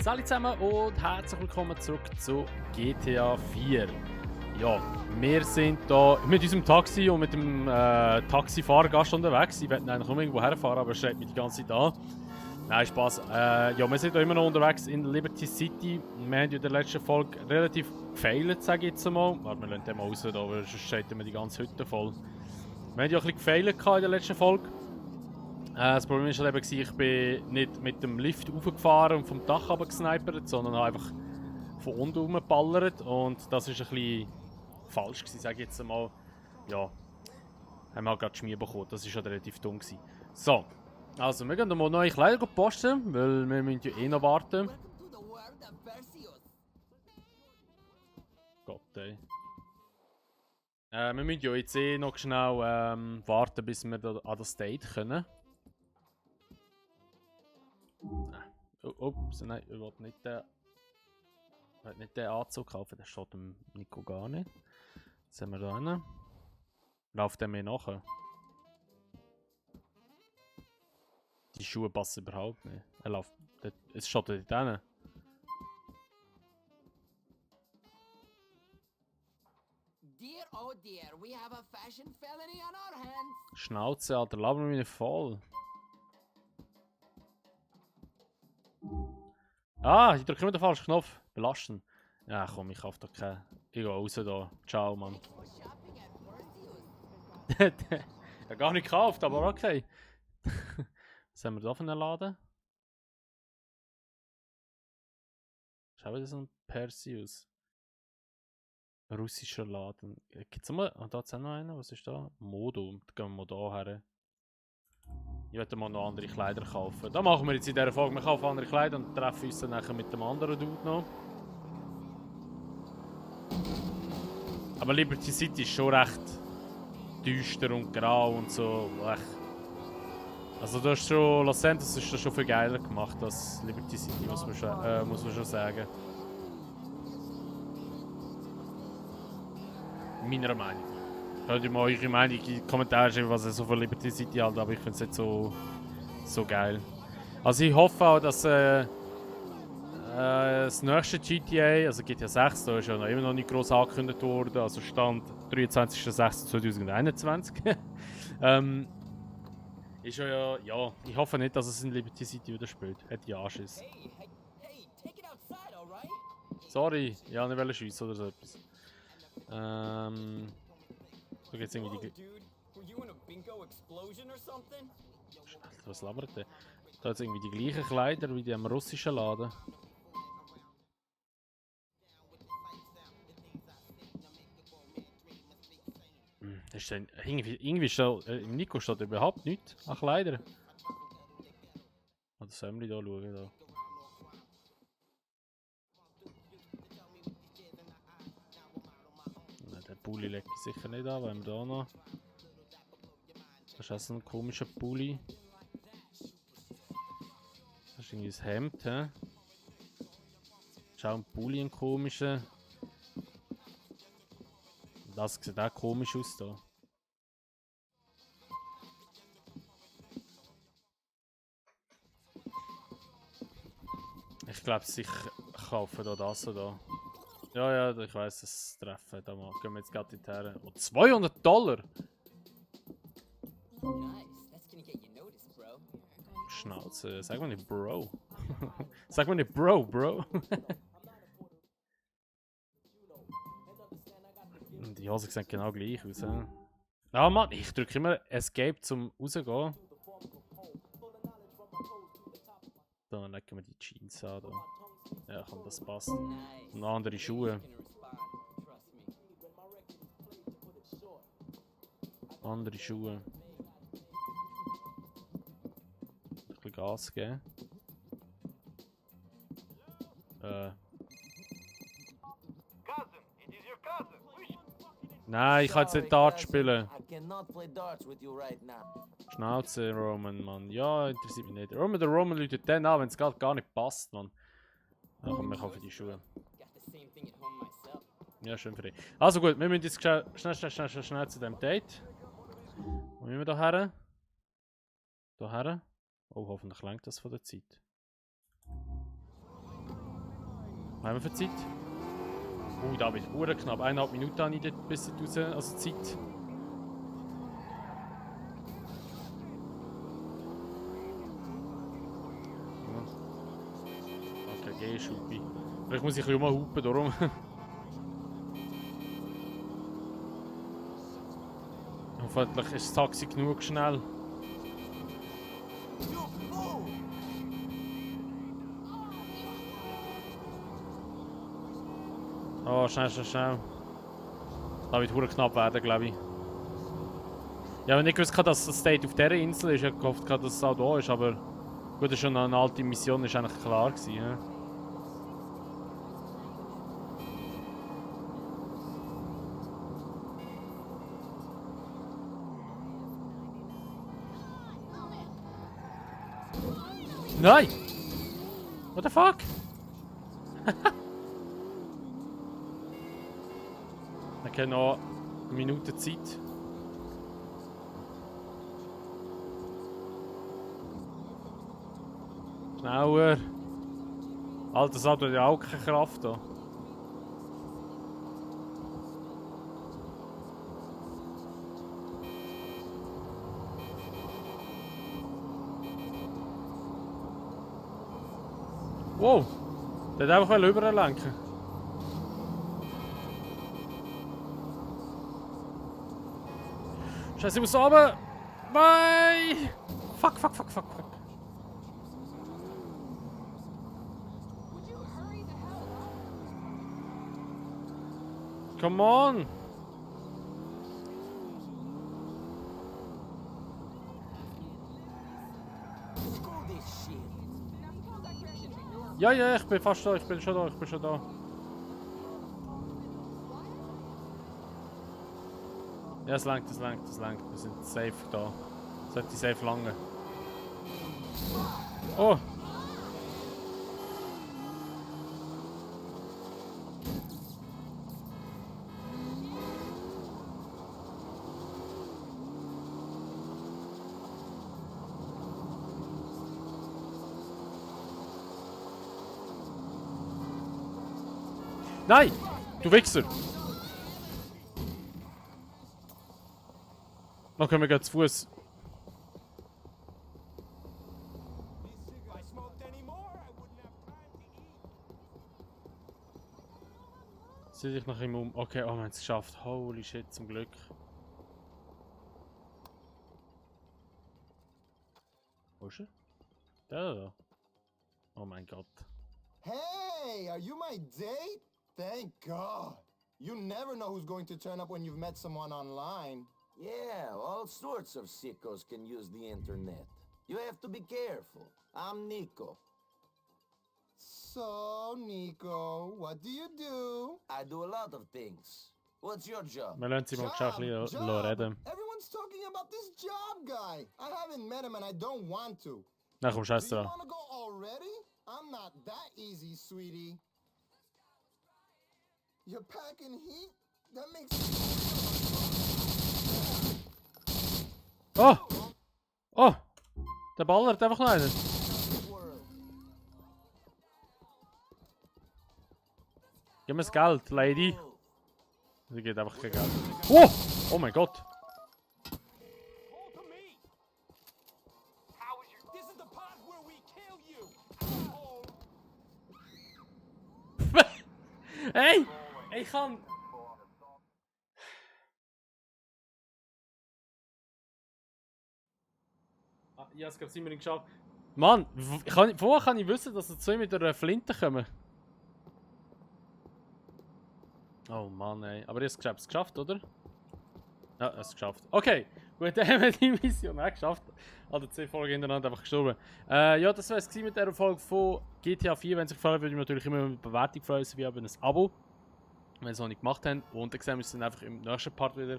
Salut zusammen und herzlich willkommen zurück zu GTA 4. Ja, wir sind hier mit unserem Taxi und mit dem Taxifahrgast unterwegs. Ich werde eigentlich noch irgendwo herfahren, aber er schreibt mich die ganze Zeit an. Nein, Spaß. Ja, wir sind hier immer noch unterwegs in Liberty City. Wir haben in der letzten Folge relativ gefailt, sage ich jetzt mal. Warte, wir lassen den mal raus, da, aber sonst steht immer die ganze Hütte voll. Wir haben ja ein bisschen gefailt in der letzten Folge. Das Problem war eben, ich bin nicht mit dem Lift raufgefahren und vom Dach runtergesnipert, sondern einfach von unten rumgeballert. Und das war ein bisschen falsch, sage ich jetzt mal. Ja, haben wir halt gerade Schmier bekommen. Das war schon relativ dumm. So, also wir gehen mal neue Kleider posten, weil wir müssen ja eh noch warten. Gott, ey. Wir müssen ja jetzt eh noch schnell warten, bis wir da an das Date können. Ups, nein, ich will nicht den Anzug kaufen, der steht dem Nico gar nicht. Jetzt sind wir da hin. Läuft der mir nachher? Die Schuhe passen überhaupt nicht. Er läuft. Es steht dort hin. Dear, oh dear, we have a fashion felony on our hands. Schnauze, Alter, laber mich nicht voll. Ah, ich drücke immer den falschen Knopf. Belasten. Ja, komm, ich kaufe doch keinen. Ich gehe raus da. Ciao, Mann. Ja, gar nicht gekauft, aber okay. Was haben wir da für einen Laden? Schau wieder so ein Perseus. Russischer Laden. Gibt's mal. Ah, da ist auch noch einer. Was ist da? Modo. Da gehen wir mal da her. Ich werde mal noch andere Kleider kaufen. Da machen wir jetzt in dieser Folge. Wir kaufen andere Kleider und treffen uns dann nachher mit dem anderen Dude noch. Aber Liberty City ist schon recht düster und grau und so. Also das ist schon, Los Santos ist das schon viel geiler gemacht als Liberty City, muss man schon sagen. Meiner Meinung. Hört ihr mal eure Meinung in die Kommentare schreiben, was ihr so von Liberty City haltet, aber ich finde es nicht so geil. Also ich hoffe auch, dass das nächste GTA, also GTA 6, da ist ja immer noch nicht gross angekündigt worden, also Stand 23.06.2021. Ist ja, ich hoffe nicht, dass es in Liberty City wieder spielt. Hätte ich Anschiss. Hey, take it outside, alright? Sorry, ja, nicht wollte schiessen oder so etwas. Da geht's irgendwie die. Dude, were you in a bingo explosion or something? Alter, was labert der? Da hat irgendwie die gleichen Kleider wie die am russischen Laden. Ist denn, irgendwie steht, im Nico steht überhaupt nichts an Kleidern. Oder sollen wir da schauen? Da. Nein, der Pulli legt ich sicher nicht an, wenn wir da noch. Das ist auch so ein komischer Pulli. Das ist irgendwie ein Hemd, hä? Schau, ein Pulli, ein komischer. Das sieht auch komisch aus da. Ich glaube, ich kaufe da das oder da. Ja, ich weiß, das Treffen. Da mal. Gehen wir jetzt gerade hinterher. Oh, $200! Nice, that's gonna get you noticed, bro. Schnauze, sag mal nicht Bro. Sag mal nicht Bro. Die Hose sehen genau gleich aus. Ja, Mann, ich drücke immer Escape zum rausgehen. Dann legen wir die Jeans an. Da. Ja, komm, das passt. Nice. Und andere Schuhe. Andere Schuhe. Ein bisschen Gas geben. Nein, ich kann jetzt nicht Dart spielen. Schnauze, Roman, Mann. Ja, interessiert mich nicht. Der Roman läutet dann an, wenn es gerade gar nicht passt, Mann. Dann kommen wir für die Schuhe. Ja, schön für dich. Also gut, wir müssen jetzt schnell zu dem Date. Wo müssen wir da her? Da her? Oh, hoffentlich lenkt das von der Zeit. haben wir für Zeit? Da wird es knapp. 1,5 Minuten habe ich dort bis raus, also Zeit. Okay, geh, Schubi. Vielleicht muss ich ein bisschen rumhupen, darum. Hoffentlich ist das Taxi genug schnell. Oh, schnell. Das wird verdammt knapp werden, glaube ich. Ja, wenn ich gewusst habe, dass das State auf dieser Insel ist, ich gehofft, dass es auch da ist, aber gut, das ist schon eine alte Mission, ist eigentlich klar gewesen. Ja. Nein! What the fuck? Okay, noch eine Minute Zeit. Schneller. Alter, das hat ja auch keine Kraft da. Wow! Der hat einfach überlenken. Scheiße, ich muss runter! Nein! Fuck. Come on! Ja, ich bin fast da, ich bin schon da. Ja, es langt. Wir sind safe da. Sollte safe lange. Oh! Nein! Du Wichser! Noch können wir gleich zu Fuß. Sieh dich nach ihm um. Okay, oh, wir haben es geschafft. Holy shit, zum Glück. Wo ist er? Da. Oh mein Gott. Hey, are you my date? Thank God. You never know who's going to turn up when you've met someone online. Yeah, all sorts of sickos can use the internet. You have to be careful. I'm Nico. So, Nico, what do you do? I do a lot of things. What's your job? Wir lassen sie mal ein bisschen reden. Everyone's talking about this job guy. I haven't met him and I don't want to. Na komm, scheiß Do you dran. want to go already? I'm not that easy, sweetie. You're packing heat? That makes... Oh! Oh! Der ballert einfach noch einen. Gib mir das Geld, Lady. Sie geht einfach kein Geld. Oh! Oh mein Gott! Hey! Ich kann... Ich habe es gerade immer nicht geschafft. Mann, woher kann ich wissen, dass sie zu ihm mit einer Flinte kommen? Oh Mann, ey. Aber ich habe es geschafft, oder? Ja, es geschafft. Okay, gut, dann haben wir die Mission auch geschafft. Alle 2 Folgen hintereinander einfach gestorben. Ja, das war es mit dieser Folge von GTA 4. Wenn es euch gefallen hat, würde ich mich natürlich immer über eine Bewertung freuen, sowie über ein Abo. Wenn ihr es noch nicht gemacht habt. Und dann sehen wir uns dann einfach im nächsten Part wieder.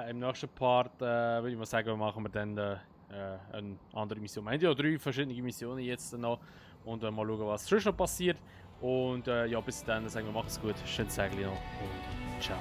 Im nächsten Part würde ich mal sagen, machen wir dann eine andere Mission. Wir haben ja 3 verschiedene Missionen jetzt noch. Und mal schauen, was sonst noch passiert. Und ja, bis dann sagen wir, macht's gut. Schönes Tag noch und ciao.